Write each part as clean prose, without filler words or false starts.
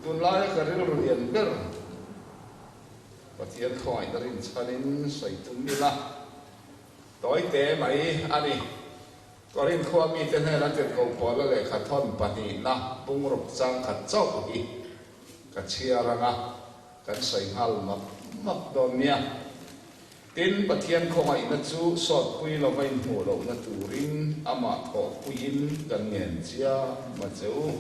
Tunlaia ka rilru lian ber Pathian khawngaihna rinchhanin sawi tum ila tawi te mai a ni. Korinth khua mite hnena tirhkoh Paula lehkha thawn pahnihna bungruk changkhat chauh hi ka chhiar ang a, kan sawi nghal map map dawn nia. Tin, Pathian khawngaihna chu sawtpui lova inhmuh lohna turin amah thawhpuiin kan ngen chiam a che u.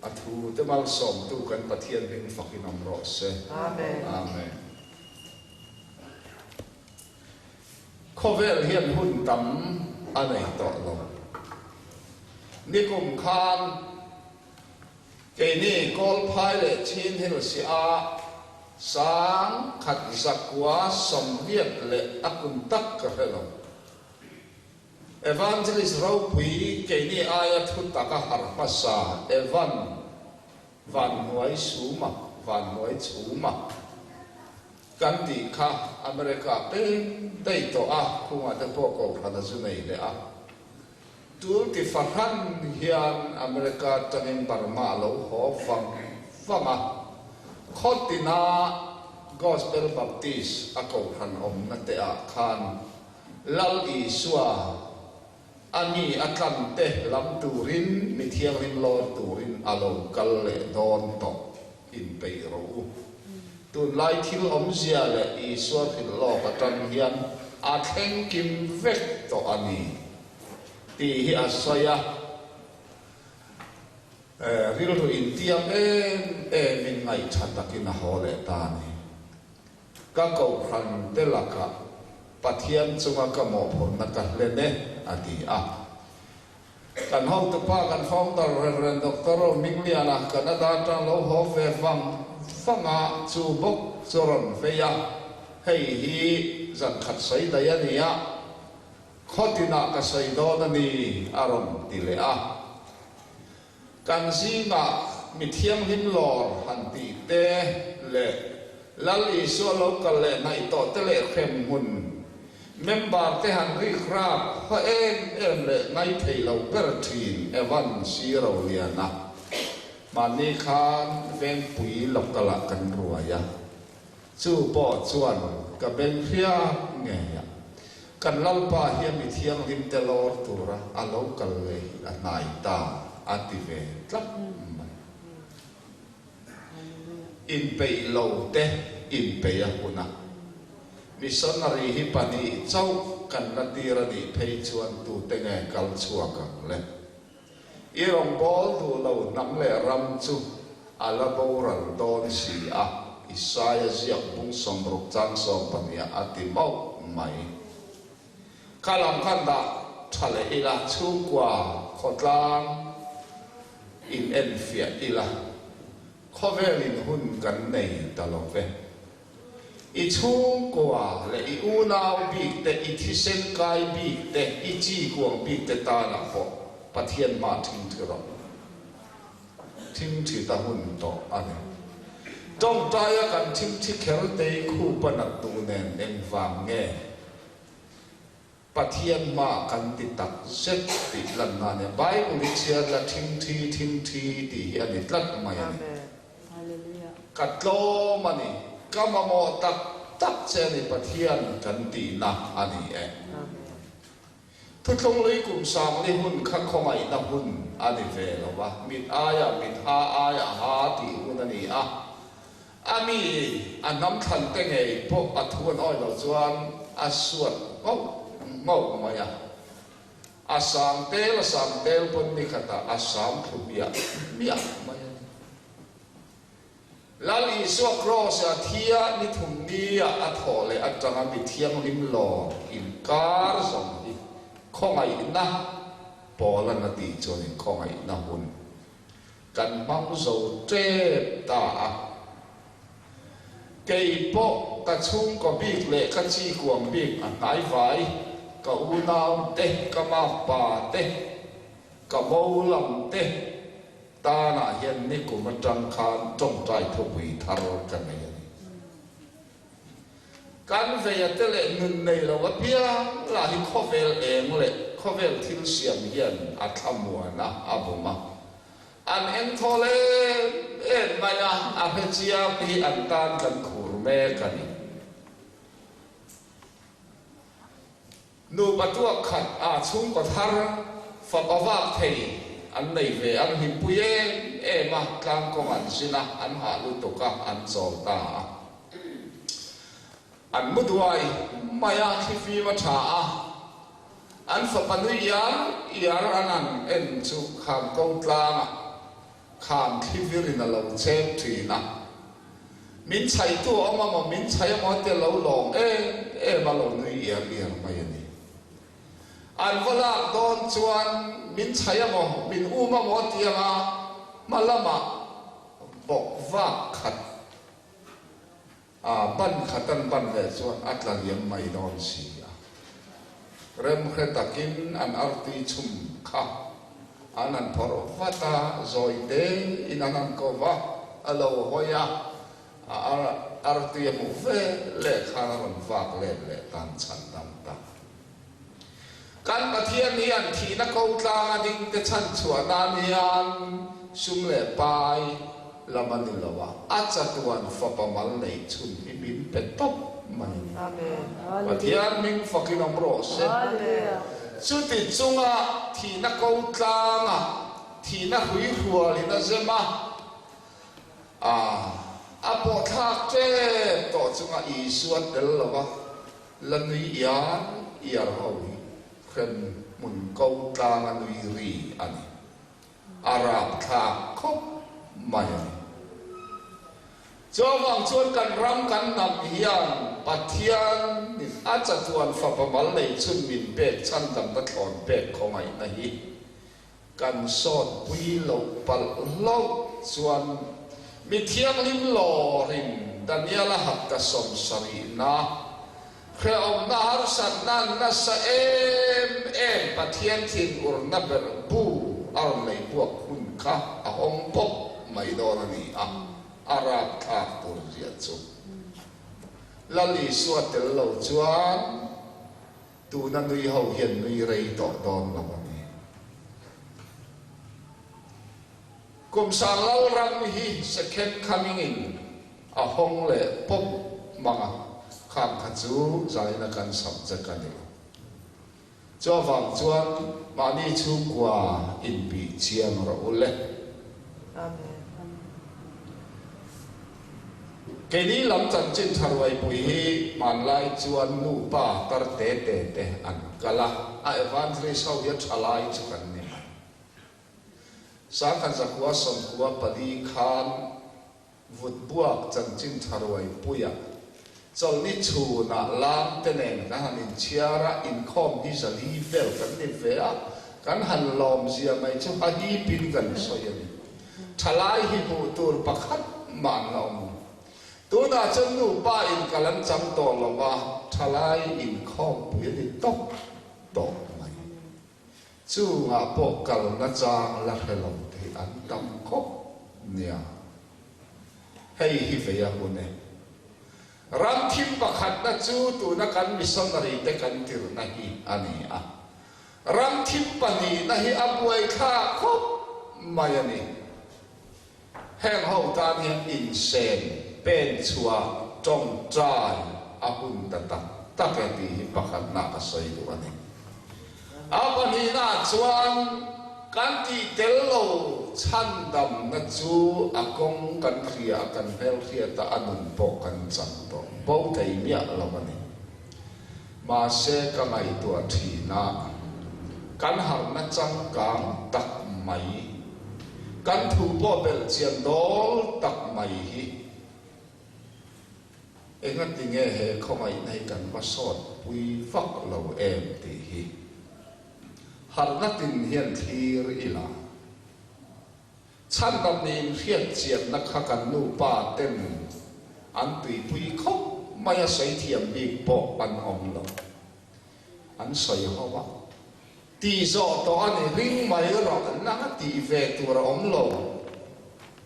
A thu te malsawmtu kan Pathian hming fakin awm rawh se. Amen. Amen. Khawvel hian hun tam a nei tawh lo. Nikum khan keini Kawlphai leh Chin Hill si a sang khat zakua 80 leh a kum tak ka hre lo. Evangelist ropui keini aia thu taka harh hmasa Evan Vanhnuai Suma, Vanhnuai Chhuma, kan tih kha America peng daih tawh a, khungah te pawh kohhran a zu nei leh a. Tul ti fahran hian America atangin Burma a lo haw vang vang a, khaw tina Gospel Baptist a kohhran awmna te ah khan Lal Isua a mi a tlan te lam turin mi thianghlim lawr turin a lo kal leh dawn tawh inpeih rawh u. Tunlai thil awmzia leh Isua hrilh lawk atang hian a thleng kim vek tawh a ni tih hi a sawi a. Rilru intiam em emin ngaihṭha takin a haw leh ta a ni. Ka kohhran te lakah Pathian chunga ka mawhphurhna ka hlen e, a ti a. Kan hotupa, kan founder Rev. Doctor Rohmingliana Canada atang lo haw ve vang vang a, chu bawk chu rawn vei a, hei hi zan khat sawi daih a ni a, khaw tinah ka sawi dawn a ni, a rawn ti leh a. Kan zingah mi thianghlim lawr han tih te leh Lal Isua lo kal leh hnaih tawh te leh hrem hmun member te han rik rap hma em em leh ngai thei lo ber thin Evan Siroliana mahni khan Vengpui local ah kan ruai a. Chu pawh chuan ka beng hriat ngei a, kan Lalpa hian mi thianghlim te lawr tura a lo kal leh hi a hnai ta a ti ve tlat mai. Inpeih lo te inpeih a hun a, missionary hi pahnih chauh kan la tir a nih phei chuan tute nge kal chhuak ang le? I rawngbâwl duh lo hnam leh ram chu a la boral dâwn si a, Isaia ziak bung 60 châng 12 a ti mauh mai. Kha lam khan dah ṭha leh ila, chhungkua khawtlâng in enfiah ila, khawvelin hun kan nei ta lo ve. I chhungkua leh i unau bik te, i thisen kai bik te, i chi kuang bik te tanah pawh Pathian hmah thingthi rawh. Thingthi ta hun tawh a ni. Tawngtaia kan thingthi kher tei khupa nat duh nen engvang nge? Pathian hma kan ti tak zet tih lanna a ni. Bible hi chhiar la thingthi thingthi tih hi a ni tlat mai a ni. Ka tlawm a ni, ka mamawh tak tak che a ni Pathian kan tihna a ni e. Thuthlung lui kum sangli hun kha khawngaihna hun a ni ve lo va, mit aiah mit, ha aiah ha tih hun a ni a. A mi a hnam thlan te ngei pawh a thu an awih loh chuan a suat nghauh nghauh mai a. A sang tel a sang tel pawn ni khatah a sam thlu hmiah hmiah mai a ni. Lal Isua Kraws a thi a ni thum nia a thawh leh atanga mi thianghlim lawr inkar zawng hi khawngaihna Paula'n a tih chuan inkhawngaihna hun Kan hmang zo tep ta a. Kei pawh ka chhungkaw bik leh ka chi kuang bik a hnai vai, ka unau te, ka makpa te, ka bo lam te tanah hian nikum atang khan tawngtai thupui thar ka nei a ni. Kan veia te leh nun nei lo apiang lah hi khawvel eng leh khawvel thil siam hian a thlamuan a, a bum a. An engthawl em em mai a, a hrechiang te hi an tan kan khur mek a ni. Nupa tuak khat a chhungkaw thar fapa vak thei an nei ve an hlimpui em em a, tlangkawng an zin a, an hah lutuk a, an chawl ta a. An mu duai mai a, thlifim a tha a, an fapa nui iar iar an han en chu kham ko tlangah kham thlivirin a lo cheng thin a. Min chhaitu a awm a maw, min chhai a maw tia lo lawm em em a lo nui iar iar mai a ni. An va lak dawn chuan min chhai a maw, min um a maw tia nga hma lamah bawk vak khat A ban khat an ban leh chuan a tla liam mai dawn si a. Remhre takin an artui chhum kha an han phawrh vat a, zawi tein an han ko va, a lo hawi a, a artui a hmuh ve leh khan a rawn vak let leh tan chhan dam ta. Kan Pathian hian thihna ko tlanga dingte chhan chhuah nan hian sum leh pai lam a ni lo a, a chatuan fapa mal neih chhun hi min pe tawp mai a ni. Pathian hming fakin awm rawh se. Chuti chunga thihna ko tlanga thihna hruihrualin a zem a, a pawhthlak tep tawh chunga Isua tel lo va, La nui iar iar ho hi hrem hmun ko tlang a nui ri a ni. A rapthlak khawp mai a ni. Chuvang chuan kan ram kan hnam hian Pathian in a chatuan fapa mal nei chhun min pek chhandamna thlawn pek khawngaihna hi Kan sawtpui loh palh hlauh chuan mi thianghlim lawrin Daniela hapta sawmsarihna, hrehawmna harsatna nasa em em Pathian thinurna ber bu a rawn lei buak hun kha a hawng pawp mai dawn a ni a, a rapthlak tur zia chu. Lal Isua tel lo chuan. Tuna nui ho hian nui rei tawh dawn lo a ni. Kum sang Lalram hi second coming in a hawng leh pawp mang a, khang kha chu zaina kan subject a ni lo. Chuvang chuan mahni chhungkua inbih chiang rawh u le. Amen. Keini lam chanchin tha ruaipui hi hmanlai chuan nu pa tar te te te an kal a, a evangelist ho hi a tha lai chu kan ni mai. Sangkhat zakua sawmkua pali khan Vutbuak chanchin tha ruaipuia chawlhni chhunah lam te nen kan han inchhiar a, inkhawm hi zali vel kan ni ve a, kan han lawmzia mai chu a hipin kan sawi a ni. Thalai hi hmuh tur pakhat mah an la awm lo. Tunah chuan nupa in kal an chang tawh lo va, thalai inkhawmpui a ni tawp tawh mai. Chungah pawh kalna chang la hre lo te hi an tam khawp nia. Hei hi vei a hun e. Ram thim pakhatna chu tuna kan missionary te kan tirhna hi a ni a. Ram thim pahnihna hi a buaithlak khawp mai a ni. Heng ho tan hian insen, pen chhuah, tawngtai a hun ta tak tak e tih hi pakhatna ka sawi duh a ni. A pahnihnaah chuan kan tih tel lo chhandamna chu a kawng kan hria a, kan hmelhriat a, a nun pawh kan chang tawh bo thei miah lo a ni. Mahse ka ngaihtuah thin a, kan harhna changkang tak mai, kan thu pawh belh chian dawl tak mai hi engati nge he khawngaihna hi kan va sawt pui vak lo em tih hi harhna tin hian thlir ila. Chhandam niin hriat chianna kha kan nupa ten an tuipui khawp mai a sawi thiam bik pawh an awm lo. An sawi ho a, tih zawh tawh a ni ring mai rawh nang a tih ve tur a awm lo.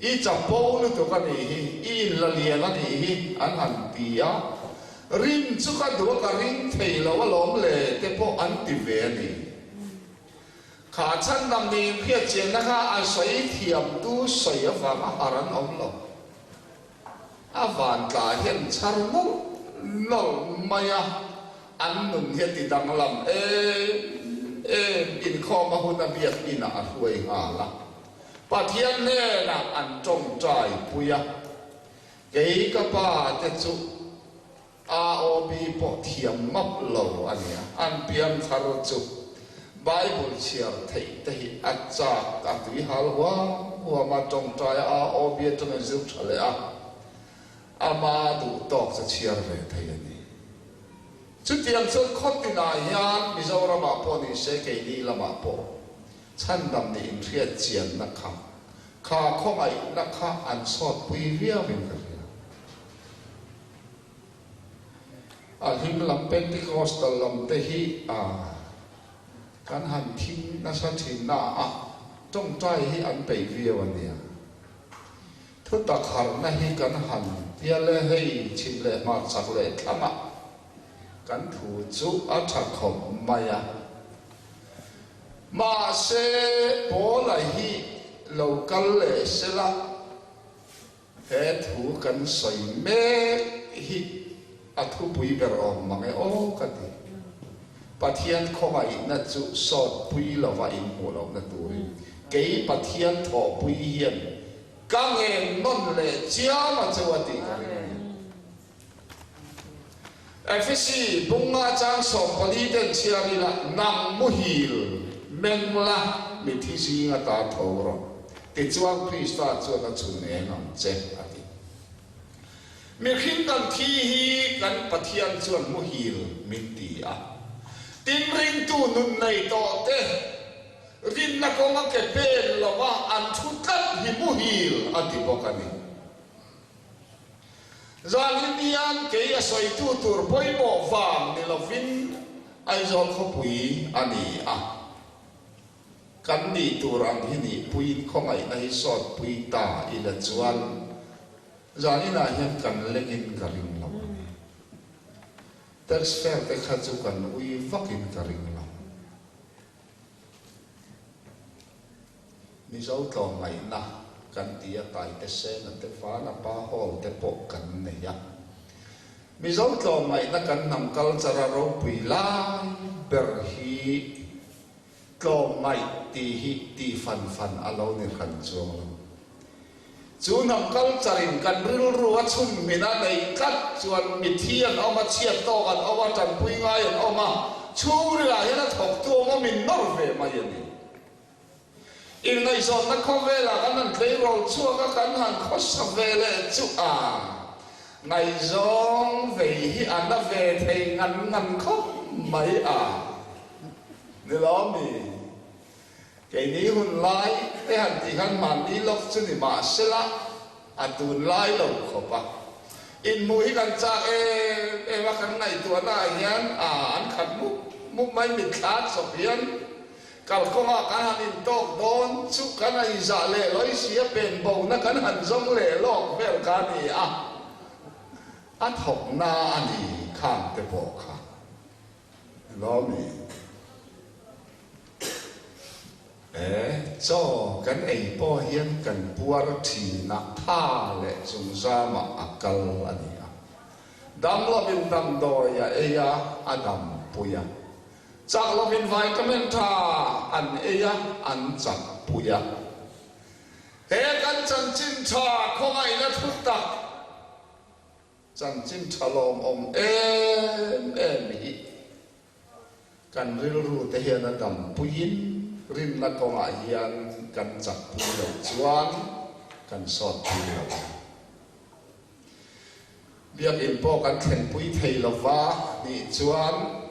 I chapo lutuk a nih hi, i inla lian a nih hi an han ti a, rin chu ka duh a ka ring thei lo alawm le te pawh an ti ve a ni. Kha chhandam niin hriatchianna kha a sawi thiamtu sawi avanga har an awm lo. A vantla hian chhar nawlh nawlh mai a, an nun hi a ti danglam em em. Inkhawm a hun a biak inah a hruai nghal a, Pathian hnenah an tawngtai pui a, Kei ka pa te chu AOB pawh thiam map lo a nia, an piangthar chu Bible chhiar theih te hi a chak a tui hal huam huam a, tawngtai a AOB atangin zir tha leh a, ama duh tawk chu chhiar ve thei a ni. Chutiang chuan khaw tinah hian Mizoramah pawh ni se keini lamah pawh chhandam nih inhriat chianna kha kha khawngaihna kha an sawtpui viauin ka hria. A hlim lam Pentecostal lam te hi a kan han thing nasa thin na a, tawngtai hi an peih viau a nia. Thutak harhna hi kan han pial e, hei chhim leh hmarchak leh thlangah kan thu chu a tha khawp mai a. Mahse Paula hi lo kal leh sela. He thu kan sawi mek hi a thupui ber awm mang e aw ka ti. Pathian khawngaihna chu sawtpui lova inhmuh lohna turin kei Pathian thawhpui hian ka ngen nawn leh chiam a chu a tih ka ring a ni. Efesi bunga chang 14 ten chhiar ila, Nang muhil meng la, mithi zinga ta tho rawh. Tichuan Krista chuan a chhun eng ang che, a ti. Mihring kan thi hi kan Pathian chuan muhil min ti a. Tin, ringtu nun nei tawh te rinna kawnga ke pen lova an thu tlat hi muhil a ti bawk a ni. Zan hian kei a sawitu tur pawimawh vang ni lovin Aizawl khawpui a ni a, kan nih tur ang hi nihpuiin khawngaihna hi sawtpui ta ila chuan zan inah hian kan lengin ka ring lo a ni. Tax fare te kha chu kan ui vakin ka ring lo. Mizo tlawmngaihna kan ti a, Taite Sena te Vana Pa Hall te pawh kan nei a. Mizo tlawmngaihna kan hnam culture a ropui lai ber hi tlawmngaih tih hi tih fan fan a lo ni hran chuang lo. Chu hnam culture in kan rilru a chhumhmin a neih tlat chuan mithi an awm a, chhiat tawk an awm a, tanpui ngai an awm a, chhungrilah hian a thawktu awm a min nawr ve mai a ni. Inngaihzawnna khawvelah kan han tleirawl chhuak a, kan han khawsa ve leh chu a ngaihzawng vei hi a na ve thei ngan ngan khawp mai a ni lo mi? Keini hun lai te han tih khan mahni lawk chu ni mahsela a tunlai lo khawp a. Inhmuh hi kan chak em em a, kan ngaihtuahna ah hian a an khat mup mup mai mitthla chawp hian kalkawngah kan han intawk dawn chu kan a inzah leh lawi si a, pen bona kan han zawng leh lawk vel kha a ni a, a thawkna a ni khang te pawh kha. Lawmi. E, chaw kan ei pawh hian kan puar thin a, tha leh chungzamah a kal a ni a. Dam lovin damdawi a ei a, a dampui a. Chak lovin vitamin tha an ei a, an chakpui a. He kan chanchin tha khawngaihna thu tak. Chanchin tha lawmawm em em hi kan rilru te hian a dampuiin rinna kawngah hian kan chakpui loh chuan kan sawtpui lo ang. Biakinn pawh kan thlenpui thei lova nih chuan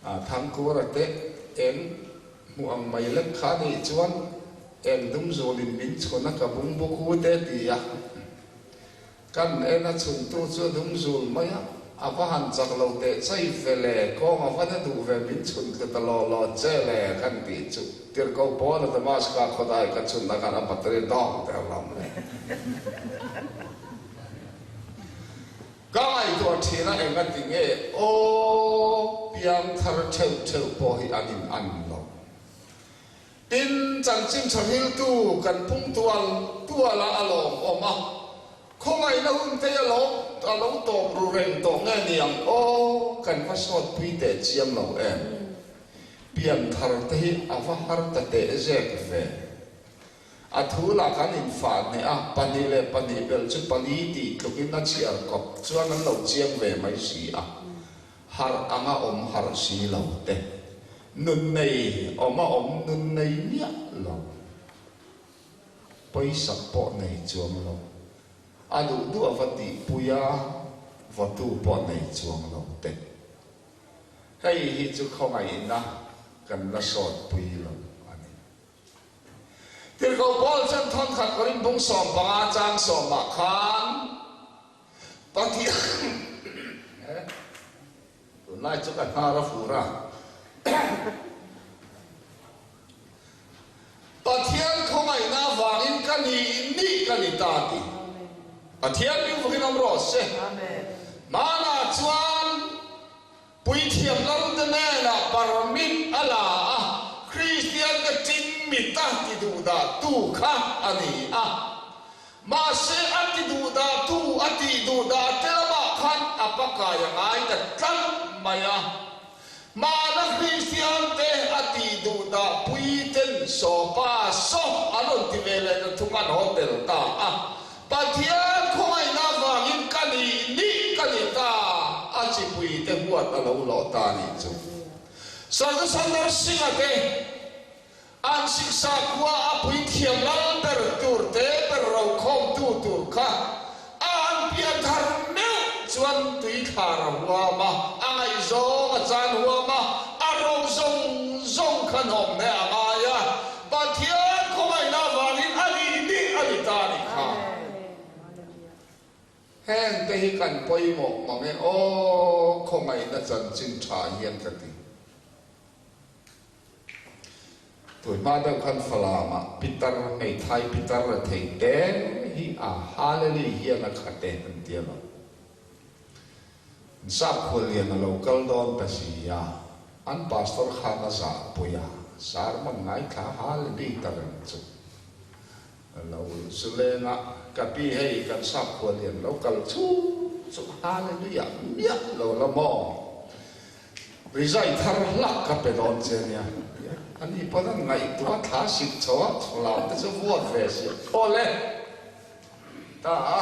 Thangkura te eng hmuh ang mai lek kha nih chuan eng dumzulin min chhun a ka bungbu ku te ti a. Kan en a chhuntu chu a dumzul mai a, a va han chak lo teh chai ve le, kawng a va na duh ve min chhun tlu ta law law che le kan tih chu tirhkoh pawn a Damaska khawdai ka chhunna khan a battery dawng der lo mai. Ka ngaihtuah thin a enga ti nge aw piangthar theuh theuh pawh hi an in an lo. chanchin tha hriltu kan pung tual tual a, a lawmawm a. Khawngaihna hun te a lo a lo tawp ru reng tawh nge ni ang aw, kan va sawtpui teh chiam lo em? Pianthar te hi a va har ta teh zek ve. A thu lah kan infah hneh a, pahnih leh pahnih belh chu pali tih tlukin a chhiar kawp chuan an lo chiang ve mai si a, harh anga awm harh si lo te, nun nei awm a awm nun nei miah lo, pawisak pawh nei chuang lo, a duh duh a va tihpui a, vawtu pawh nei chuang lo te. Hei hi chu khawngaihna kan la sawtpui lo a ni. Tirhkoh Paul chuan thawnkhat Korin bung 15 chang sawmah khan Pathian Tunlai chu ka hnar a fur a. Pathian khawngaihna avangin ka nih nih ka ni ta ti. Pathian mi vakin awm rawh se. Hmanah chuan Puithiam Lalte hnenah permit a la a, Kristiante tingmita ti duhdahtu kha a ni a. Mahse, a ti duhdahtu, a tih duhdah te lamah khan a pakai a ngai ta tlat mai a. Hmana Kristiante a tih duhdah puiten sawpa saw an rawn ti ve leh ta thung an haw tel ta a. Pathian khawngaihna avangin ka nih nih ka ni ta, a chipui te huat a lo hlawh ta a nih chu. Sadhu Sundar Singh-a te an siksa khua a puithiam lal ber tur te ber rokhawmtu tur kha a han pian thar meuh chuan tuithlar a huam a, a ngaihzawng a chan huam a, a ro zawng zawng kha hnawmhne a ngai a. Pathian khawngaihna avangin a nih nih a ni ta a nih kha. Heng te hi kan pawimawh mang e aw, khawngaihna chanchin tha hian ka ti. Tunhma deuh khan Falamah pitar, hmeithai pitar rethei te hi a Haleli hian a khat e an ti alawm. Sap khuallian a lo kal dawn ta si a, an pastor khan a zahpui a, sermon ngaithla Hallelujah ta reng chu a lo zu leng a, ka pi hei kan sap khuallian lo kal chu chu Hallelujah miah lo la maw, rizai thar hlak ka pe dawn che nia tia ani pawn an ngaihtuah thla sik chho a, chhawlam te chu vuat ve si a, aw le. Ta a,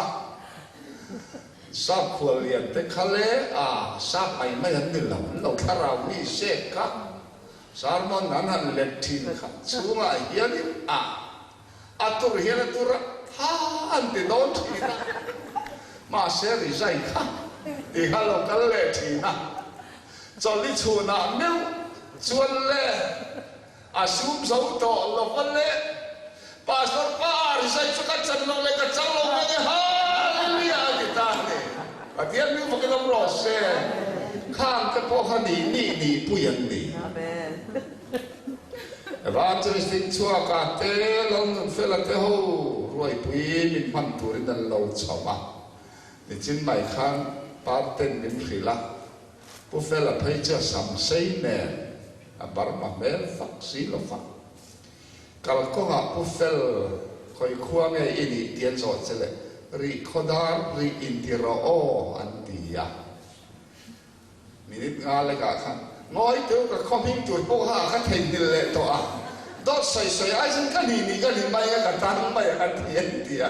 sap khuallian te kha le a, sap mai mai an ni lo, an lo thlarau mi sek kha, sermon an han let thin kha chhungah hianin a, a tur hian a tur a, ha an ti dawn thin a, mahse rizai kha ti kha lo kal leh thin a, chawlhi chhunah meuh chuan le. A sum zo tawh lo va le. Pastor pa a rizai chu ka chan lo le ka chang lo mai e Hallelujah a ti ta a ni. Pathian mi fakin awm rawh se. Khang te pawh kha nih nih nih pui an ni. Evangelist in chhuak a te Lalnunfela te ho ruaipui min hman turin an lo chho a. Nichin mai khan Parten min hrilh a. Pu Fela phei chu a sam sei nen a Burma hmel fak si lo va. Kalkawngah Pu Fel khawi khua nge i nih ti an zawh che le, rih khaw dar rih inti rawh aw an ti a. Minute nga lekah khan ngawi teu ka khaw hming tur pawh kha ka theihnghilh leh tawh a, dawt sawi sawi ai chuan ka nih nih ka nih mai a ka tang mai a ka ti an ti a.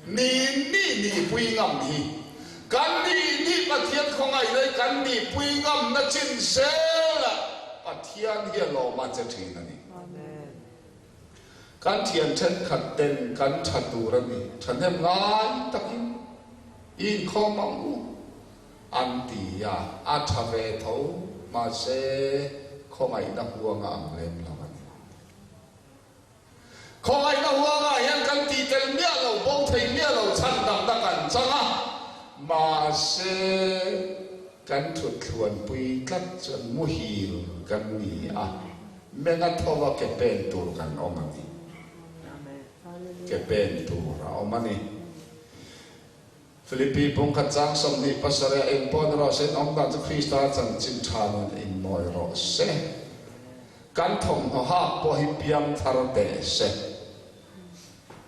Ni nih nihpui ngam hi kan nih nih Pathian khawngaih lei kan nihpui ngamna chin zelah Pathian hi a lawm a che thin a ni. Kan thian thenkhat ten kan tha tur a ni, thahnem ngai takin i inkhawm ang u an ti a, a tha ve tho mahse khawngaihna huanga ang lem lo a ni. Khawngaihna huangah hian kan tih tel miah lo, bo thei miah lo chhan dangna kan chang a, mahse kan thuthluanpui tlat chuan muhil kan ni a, menga thova ke pen tur kan awm a ni. Ke pen tur a awm a ni. Philippi pungkhat chang 27 a eng pawh ni rawh se, in awm dan chu Krista chanchin tha nen inmawi rawh se. Kan thawmhnaw hak pawh hi piangthar teh se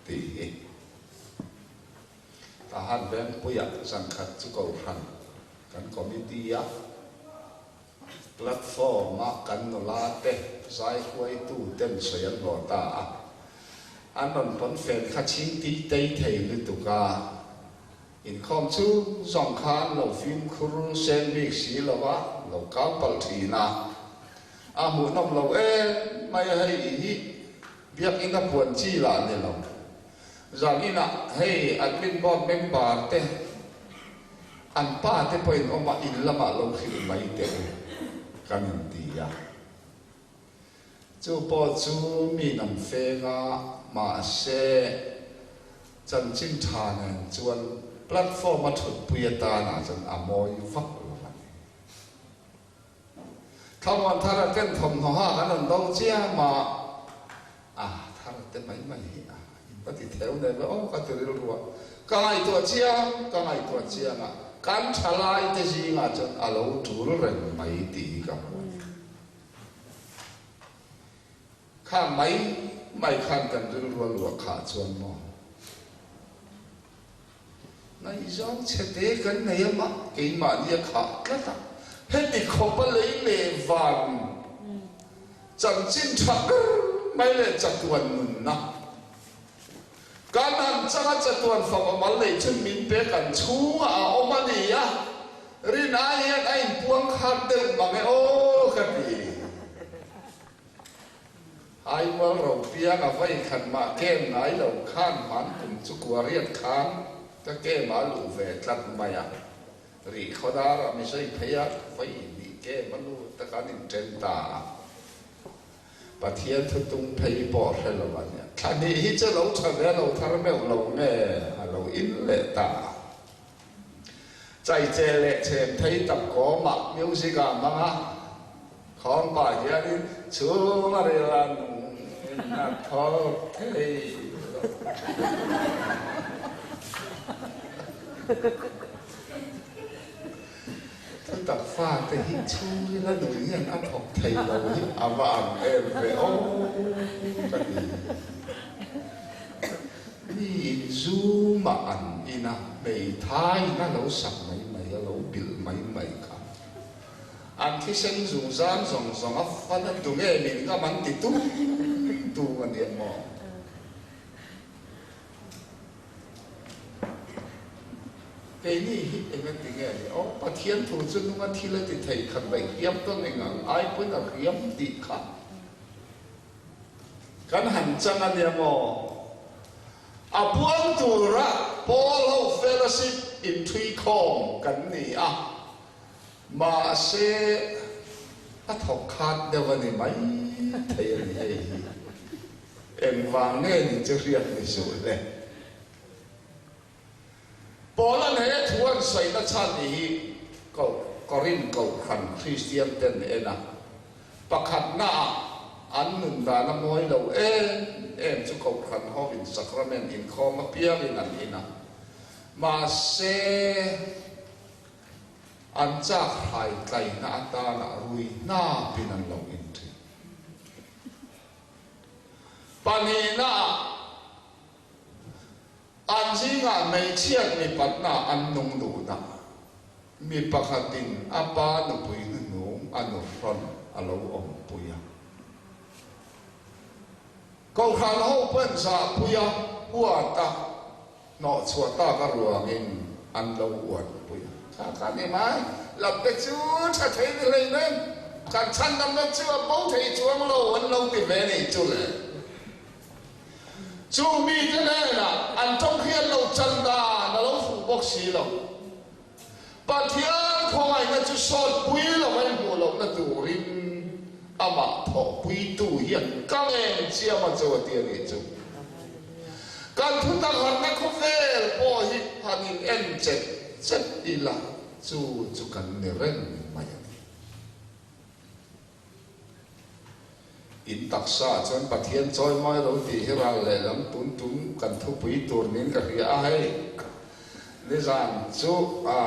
tih hi. Tahan Vengpuiah zankhat chu Kohhran kan committee a platform a kan nula te zai hruaitu ten sawi an hlawh ta a. An rawn pawnfen kha chhing tih tei thei lutuk a. Inkhawm chu zawng khan lo fimkhur seng bik si lo a, lo kau palh thin a. A hmuhnawm lo em mai a hei i hi Biakinn a puan chi lah ni lo. Zan inah hei admin board member te an pa te pawhin awm a in lamah lo hrilh mai teh u kan inti a. Chu pawh chu mi nam feng a, mahse chanchin tha nen chuan platform a thutpui atanah chuan a mawi vak lo a ni. Thlamuan thar a ken thawmhnaw hak an rawn do chiam a, a thar te mai mai hi a in va ti theu nen ve aw ka ti rilru a, ka ngaihtuah chiang ka ngaihtuah chiang a, kan thalai te zingah chuan a lo tul reng mai tih hi ka hmu a ni. Kha mai mai khan kan rilru a luah khah chuan maw? Ngaihzawng chhe te kan nei a mah keimahni a khah tlat a, heti khawp a lei leh van chanchin tha ber mai leh chatuan nunna kan han chang a, chatuan fak awm al nei chun min pe kan chhungah a awm a ni a, rin ai hian a inpuang khat deuh mang e aw ka ti. Aimual ro piang a vai khat mah kem ngai lo khan hman kum chu kua riat khan ka kem a luh ve tlat mai a, rih khawdar a mi zai phei a, vai nih kem a lut a kan inten ta a. Pathian thu tung phei pawh hre lo a nia. Thla hnih hi chu lo tha ve lo thar meuh lo nge a lo in leh ta a. Chaiche leh chhem thei tak kawmah music ah hmang a, khawng pah hianin chhung a ril a nung in a thawk thei lo. Thutak fate hi chhungril a nung hian a thawk thei lo hi a va ang em ve aw ka ti. Mi in zu mah an in a, hmeithai in a lo sak mai mai, a lo bilh mai mai kha. An thisen zungzam zawng zawng a fan a tu nge min ngam an ti tung tung a nia maw? Keini hi eng a ti nge ni aw? Pathian thu chu nunga thil a ti thei khat daih hriam tawn eng ang ai pawhin a hriam tih kha. Kan han chang a nia maw? A puang tura Paul ho fellowship inthuikhawm kan ni a, mahse a thawk khat deuh a ni mai thei a ni hei hi. Engvang nge ni chu hriat ni suh le. Paula'n he thu an sawina chhan ni hi Korinth Kohhran Kristian ten en a, pakhatnaah an nun dan a mawi lo em em chu Kohhran hovin Sacrament inkhawm apiangin an in a, mahse an chak hrai tlaina atana rui hnapin an lo in thin. Pahnihnaah. An zingah hmeichhiat mipatna an nung duhna, mi pakhatin a pa nupui hnuhnung a nuhrawn a lo awmpui a. Kohhran ho pawhin zahpui a huat a, hnawhchhuah tak a ruangin an lo uanpui a. Kha kha ni mai, lamte chu tha thei ni hlei nen, kan chhandamna chu a bo thei chuang lo an lo ti ve nih chu le. Chu mite hnenah an tawng hian lo chan dan a lo fuh bawk si lo. Pathian khawngaihna chu sawtpui lo a inhmuh lohna turin amah thawhpuitu hian ka ngen chiam a chu a ti a nih chu. Kan thutak harhna khawvel pawh hi han in en chet chet ila chu chu kan ni reng mai a ni. In taksa chuan Pathian chawi mawi lo tih hi ral lehlam tun tum kan thupui tur niin ka hria a hei. Nizan chu a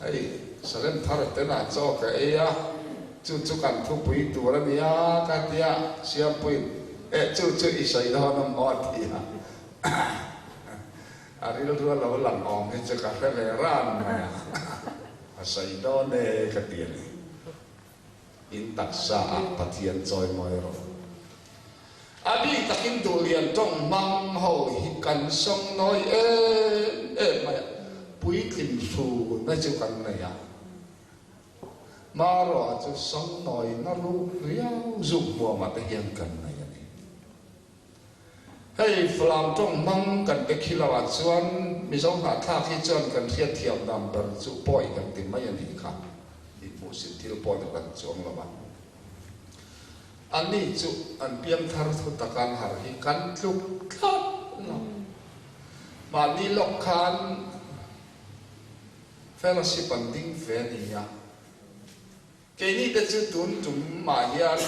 hei Salem thar ten ah chaw ka ei a. Chu chu kan thupui tur a nia ka ti a, Siampuiin, Eh, chu chu i sawi dawn a maw a ti a. A rilru a lo lang awm hi chu ka hre ve ran mai a, a sawi dawn e ka ti a ni. In taksa ah Pathian chawimawi rawh. A bik takin duhlian tawng hmang ho hi kan sawng nawi em em mai a, puitlin hruna chu kan nei a. Hmarawh chu sawng nawi na ruk riau zuk hmuamah te hian kan nei a ni. Hei Falam tawng hmang kan te khi lo ah chuan Mizo hnahthlak hi chuan kan hriatthiam dan ber chu pawi kan ti mai a nih kha. Inhmuhsit thil pawh ni kan chuang lo a. Ani chu an piangthar thu taka an harh hi kan tluk tlat lo. Mahni lawk khan fellowship an ding ve a ni a. Keini te chu tun tum ah hian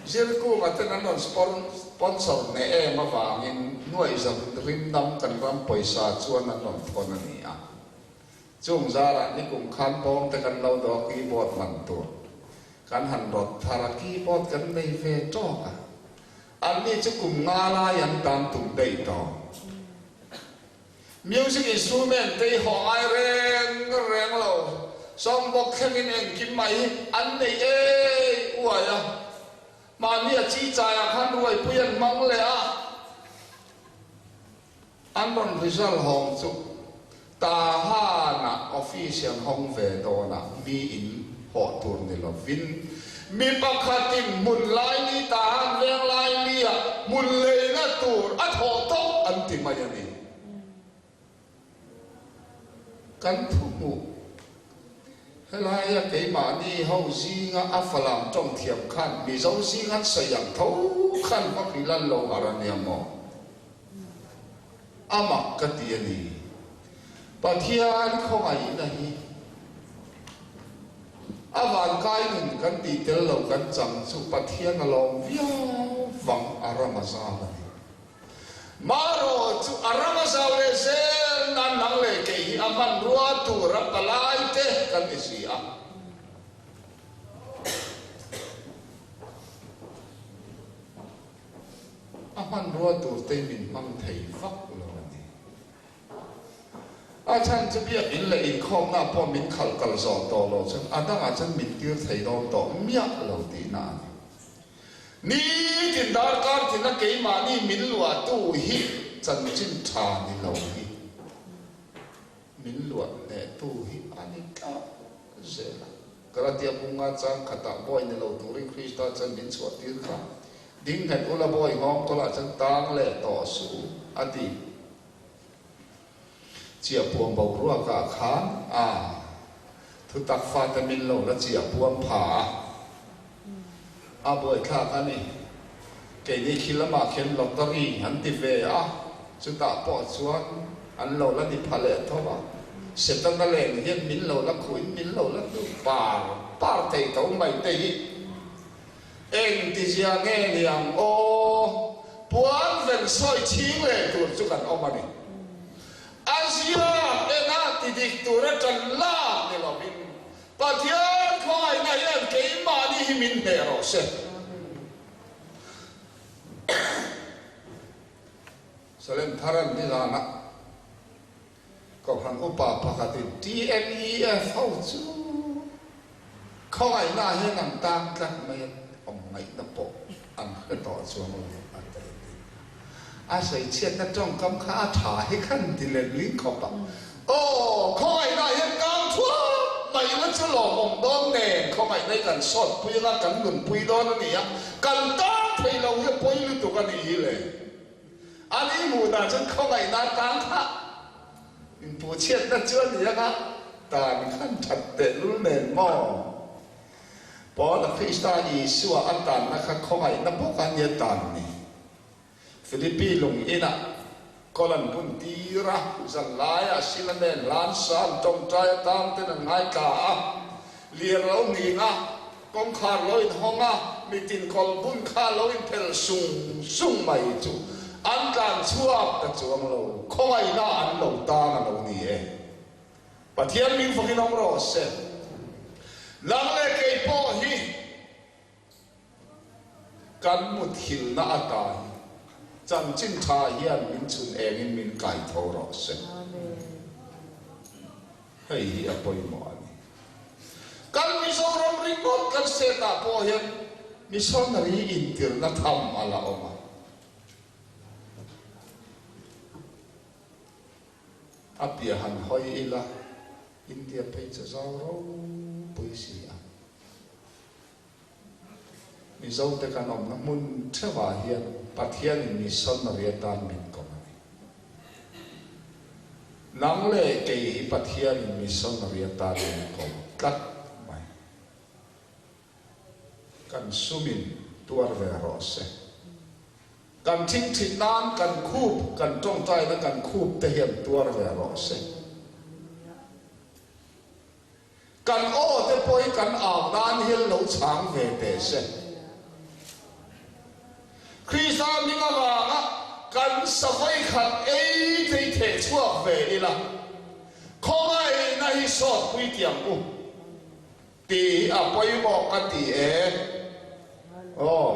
Zirkunga ten an rawn sponsor hneh em avangin nuaihzam rimdam kan ram pawisa chuan an rawn thawn a ni a. Chung zarah nikum khan bawm te kan lo dawh a keyboard man tur kan han rawt thar a, keyboard kan nei ve tawk a. Anni chu kum nga lai an tan tum daih tawh. Music instrument te hi haw ngai reng reng lo, sawmbawk thlengin engkim mai hi an nei ei uai a. Mahni a chi chaiah khan ruaipui an hmang leh a, an rawn result hawng chu Tahan-ah office an hawng ve dawn a, mi in hawh tur ni lovin mi pakhatin hmun laili Tahan veng laili-ah hmun leina tur a thawh tawh an ti mai a ni. Kan thu hmuh helaia keimahni ho zinga a falam tawng thiam khan Mizo zing an sawi ang tho khan va hrilh an lo harh a nia maw? A mak ka ti a ni. Pathian khawngaihna hi a vankai nun kan tih tel lo kan chang chu Pathian a lawm viau vang a ram a zau a ni. Marawh chu a ram a zau leh zel nan nang leh kei hi a hmanrua tur a palai te kan ni si a. A hmanrua tur te min hmang thei vak lo a ni. A chhan chu biakinn leh inkhawmna pawh min khalh kal zawh tawh loh chuan a dangah chuan min tir thei dawn tawh miah lo tihna a ni. Nitin darkar tina keimahni min luahtu hi chanchin tha ni lo hi min luah hnehtu hi a ni tlat zel a. Galatia bunga chang khatah bawi ni lo turin Krista chuan min chhuah tir kha. Ding nghet ula bawi nghawng kawlah chuan tang leh tawh suh u, a ti. Chiahpuam boruakah khan a thutak fate min lo la chiahpuam pha a, a buaithlak a ni. Keini khi lamah khian lottery an ti ve a, chutah pawh chuan an lo la ni pha leh tho a. Setana len hian min lo la khuhin min lo la hnu par par thei tho mai te hi eng tizia nge ni ang aw? Puan ven sawi chhing leh tur chu kan awm a ni. A ziak ena ti dik tura tan lak ni lovin Pathian khawngaihna hian keimahni hi min hneh rawh se. Salem thar an ni zan a, Kohhran upa pakhatin TNEF ho chu khawngaihna hian an tang tlat mai a, awm ngaihna pawh an hre tawh chuang lo a ti a ti. A sawichhiatna tawngkam kha a tha hi khan ti let ling khawp a. Aw, khawngaihna hian kang thuap mai ila chu lawmawm dawn nen, khawngaihna hi kan sawtpui anga kan nunpui dawn a ni a, kan tang thei lo hi a pawi lutuk a nih hi le. A ni hmuh dan chuan khawngaihna tang kha inpuhchhiatna chu a ni anga tan khan that tehlul nen maw? Paula Krista Isua a tanna kha khawngaihna bawk a nia tan ni. Philippi lung inah kawl an bun tir a, zan laiah Sila nen Lansa an tawngtai atang ten an ngaithla a, lir lo nghing a, kawngkhar lo inhawng a, mitin kawl bun kha lo inphel sung sung mai chu an tlan chhuak ta chuang lo, khawngaihna an lo tang a lo ni e. Pathian min fakin awm rawh se. Nang leh kei pawh hi kan muthilhna ata hi chanchin tha hian min chhun engin min kai tho rawh se. Hei hi a pawimawh a ni. Kan Mizoram ringawt kan state ah pawh hian missionary intirhna tham a la awm a. A piah han hawi ila, India phei chu zau ropui si a. Mizote kan awmna hmun theuhah hian Pathianin missionary atan min kawm a ni. Nang leh kei hi Pathianin missionary atan min kawm tlat mai. Kan sumin tuar ve rawh se. Kan thingthit nan kan khup, kan tawngtaina kan khup te hian tuar ve rawh se. Kan aw te pawh hi kan au nan hian lo chhang ve teh se. Krista hming avanga kan savai khat ei te hi theh chhuak ve ila, khawngaihna hi sawt pui tiang u. Tih hi a pawimawh ka ti e. Aw.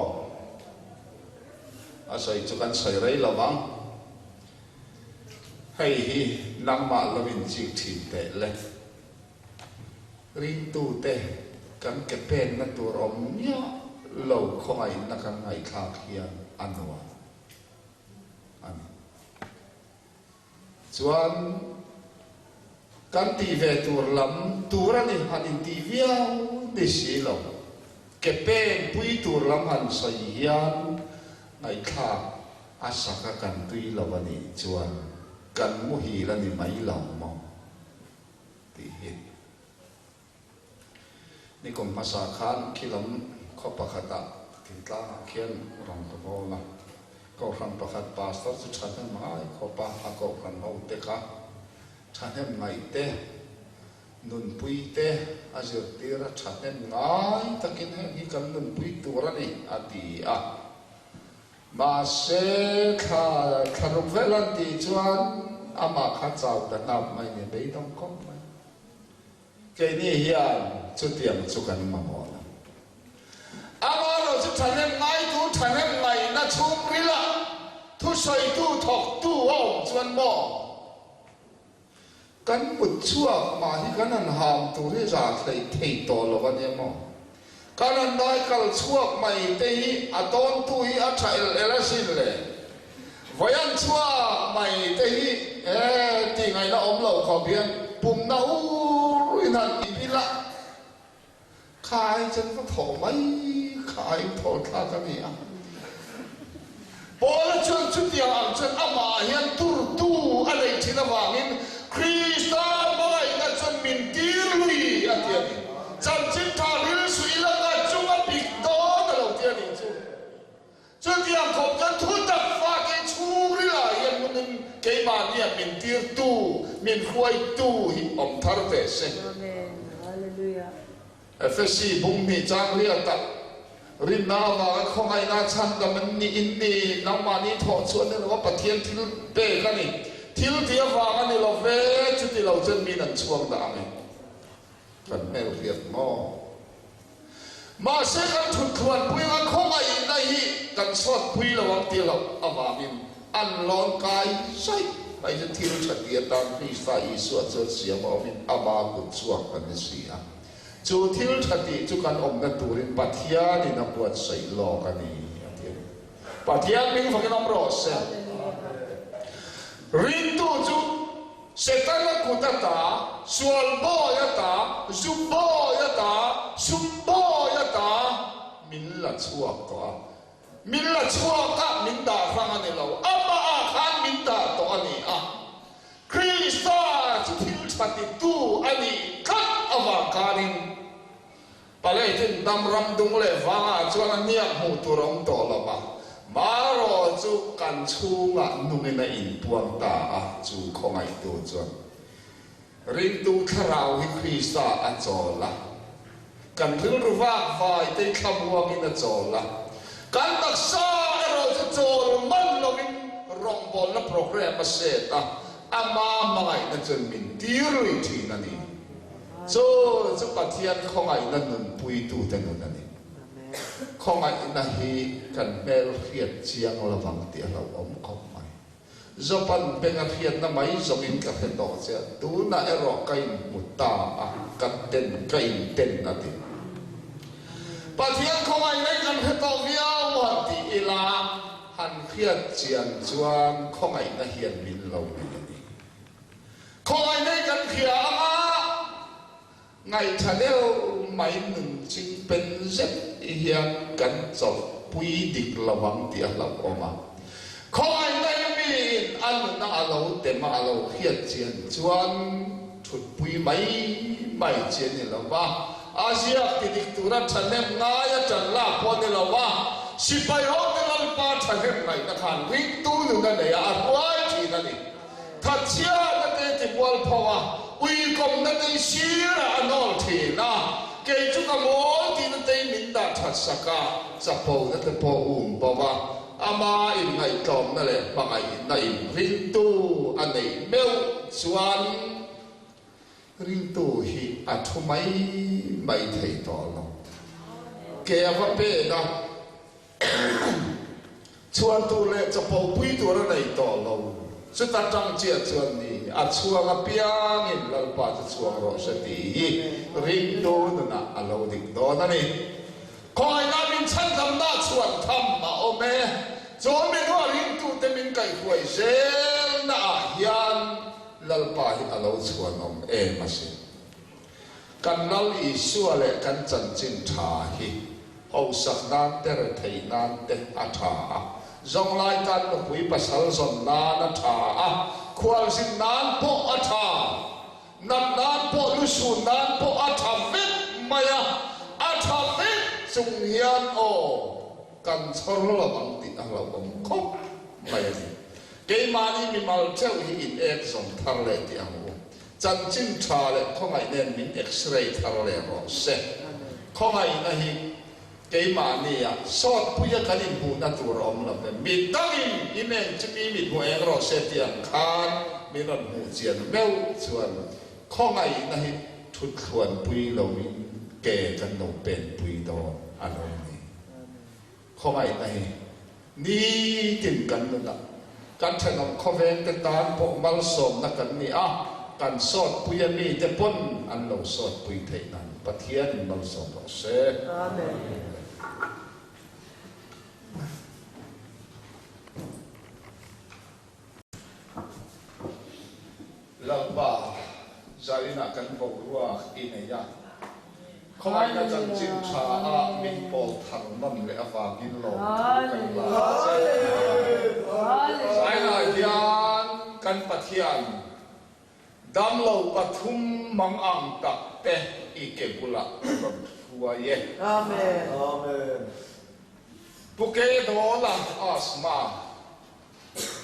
A sawi chu kan sawi rei lo vang. Hei hi nangmah lo inchik thin teh le. Ringtute kan ke penna tur awm miah lo khawngaihna kan ngaihthlak hian a nuam a ni. Chuan kan tih ve tur lam tur a ni han intih viau ni si lo. Ke peng pui tur lam han sawi hian ngaihthlak a sak a kan tui lo a nih chuan kan muhil a ni mai lo maw tih hi. Nikum hmasa khan khilam khaw pakhatah thingtlangah khian rawn ka bawl a. Kohhran pakhat pastor chu thahnem ngai khawp a, a kohhran hote kha thahnem ngaih te, nunpui te a zirtir a thahnem ngai takin heng hi kan nunpui tur a ni a ti a. Mahse thla thlaruk vel an tih chuan amah kha chau ta hnap mai ni, beidawng khawp mai. Keini hian chutiang chu kan mamawh lo. Amaherawh chu thahnem ngaitu, thahnem ngaihna chhungrila thusawitu, thawktu a awm chuan maw? Kan mut chhuak mah hi kan han ham tur hi za hleih thei tawh lo a nia maw? Kan han dai kal chhuak mai te hi a tawntu hi a tha el el asin le. Vawian chhuak mai te hi e tih ngaihna awm lo khawp hian pumna urin han i bil a, kha ai chuan va thawh mai kha a inthawh thlak a ni a. Paula chuan chutiang ang chuan amah hian turtu a neih thin avangin Krista hmangaihna chuan min tir lui a ti a ni. Chanchin tha ril suh ila ka chung a pik dawn a lo ti a nih chu. Chutiang khawp chuan thu tak fate chhungrilah hian hmunin keimahnia min tirtu, min hruaitu hi awm thar ve se. Amen. Hallelujah. Efesi bung hnih chang riatah, Rinna avanga khawngaihna chhandam an nih in ni, nangmahni thawh chhuah ni lova Pathian thil pek a ni. Thil ti avang a ni lo ve, chuti lo chuan min an chhuak dah ang e. Kan hmel hriat maw? Mahse kan thutthuanpui anga khawngaihna hi kan chhuatpui lo ang tih loh avangin an lawn kai zaih mai chu thil tha ti atan Krista Isua chuan siam a awmin ama kut chhuak kan ni si a. Chu thil tha tih chu kan awmna turin Pathianin a buatsaih lawk a ni, a ti a ni. Pathian hming fakin awm rawh se. Ringtu chu Setana kut ata, sual bawi ata, zu bawi ata, sum bawi ata min la chhuak tawh a. Min la chhuak a, min dah hrang a ni lo. Amah ah khan min dah tawh a ni a. Krista chu thil tha titu a nih tlat avang khanin Palaitin dam ram dung leh vangah chuan a hniak hmuh tur a awm tawh lo va, marawh chu kan chhungah nungin a inpuang ta a, chu khawngaihtu chuan ringtu thlarau hi Krista a chawl a, kan rilru vak vai te thlamuangin a chawl a, kan taksa erawh chu chawl man lovin rawngbawlna program a set a, ama hmangaihna chuan min tir lui thin a ni. Chu chu Pathian khawngaihna nunpuitute nun a ni. Khawngaihna hi kan hmel hriat chiang lovang tih a hlauhawm khawp mai. Jopan benga hriatna mai zawngin ka hre tawh che a, tunah erawh ka inhmu ta a, ka ten ka inten a ti. Pathian khawngaihna hi kan hre tawh viau han ti ila, han hriat chian chuan khawngaihna hian min lo nei a ni. Khawngaihna hi kan hria ang a, Ngaihṭha deuh mai nun ching pen zet hian kan chawlhpui dik lo ang tih a hlauhawm a. Khawngaihna hi miin a nuna a lo tem a, a lo hriat chian chuan ṭhutpui mai mai chi a ni lo va, a ziak ti dik tura ṭhahnem ngai a ṭan lak pawh a ni lo va, sipai hote Lalpa ṭhahnem ngaihna khan ringtu nun a nei a, a hruai ṭhin a ni. Thatchhiatna te tibual pho a, uikawmna te i sirah a nawl thin a, kei chu ka mawl tihna te i min dah that sak a, chapona te pawh um bo a, ama inngaihtlawmna leh hmangaihna in ringtu a neih meuh chuan ringtu hi a thu mai mai thei tawh lo. Ke a va pen a. Chhuan tur leh chapo pui tur a nei tawh lo. Chuta tang chiah chuan ni a chhuang apiangin Lalpa chu chhuang rawh se tih hi ringtu nunah a lo dik dawn a ni. Khawngaihna min chhandamna chhuan tham a awm e. Chu minua ringtute min kaihhruai zelnaah hian Lalpa hi a lo chhuanawm em asin. Kan Lal Isua leh kan chanchin tha hi hausak nan te retheih nan te a tha a, zawnglai tan nupui pasal zawn nan a tha a, khualzin nan pawh a tha, nat nan pawh lusun nan pawh a tha vek mai a, a tha vek chung hian aw kan chhawr lo ang tih a hlauhawm khawp mai a ni. Keimahni mimal theuh hi in ek zawm thar leh tih ang u. Chanchin tha leh khawngaih nen min x-ray thar leh rawh se. Khawngaihna hi keimahnia sawtpuia kan inhmuhna tur a awm lo ve. Mi dangin i men chu mi mit hmu eng rawh se tih ang khan min rawn hmuh chian meuh chuan khawngaihna hi thuthluanpui loin ke kan lo penpui dawn a lo ni. Khawngaihna hi nitin kan nun a, kan thenawm khawvengte tan pawh malsawmna kan ni a, kan sawtpui a mite pawn an lo sawtpui theih nan Pathianin malsawm rawh se. Amen. Lalpa, zainah kan boruak i nei a, khawngaihna chanchin tha ah min pawl thar nawn leh avangin lawmthu kan la a che. Zainah hian kan Pathian damlo pathum mang ang tak te i ke bulah ka rawn hruai e. Pu Kedawla asthma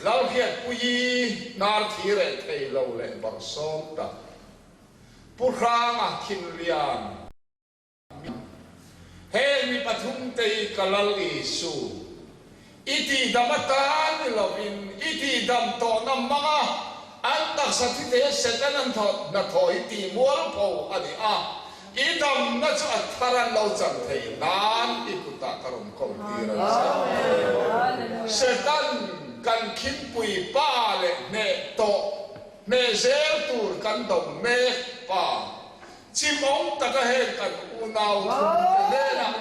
Lalhriatpuii hnar thi reh thei lo leh barhsawm tak Pu Hranga Thinlian Heng mi pathumte hi ka Lal Isu i tihdam atan ni lovin i tihdam tawhna hmanga an taksa thi te Satan an hnathawh hi tihmualpho a ni a. I damna chu a thar an lo chan thei nan i kutah ka rawn kawm tir a che. Satan kan khingpui pa leh hneh tawh hneh zel tur kan do mek pa. Chimawm taka heng kan unau thumte hnenah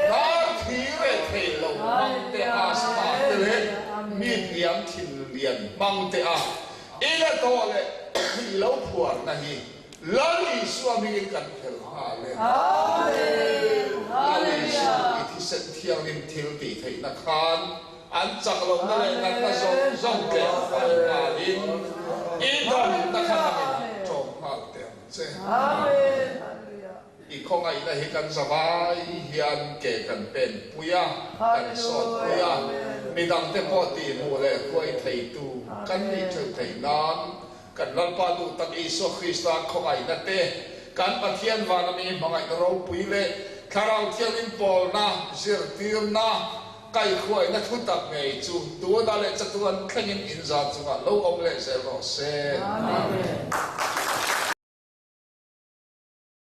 hnar thi reh thei lo hmangte asthma te leh mi hniam thinlian hmangte a i la tawh leh i lo phuarna hi Lal Isua hmingin kan phel nghal e. Lal Isu i thisen thianghlim thil tih theihna khan an chak lohna leh natna zawng zawng tlem fai nghalin i damna kha nangin ṭawm nghal teh ang che. I khawngaihna hi kan zavai hian ke kan pen pui a, kan sawt pui a, midangte pawh tihhmuh leh hruai theitu kan nih ṭheuh theih nan Kan Lalpa duh tak Isua Krista khawngaihna te, kan Pathian vana mi hmangaihna ropui leh Thlarau Thianghlim pawlna, zirtirna, kaihhruaina thu tak ngei chu tuna leh chatuan thlengin inzan chungah lo awm leh zel rawh se. Amen.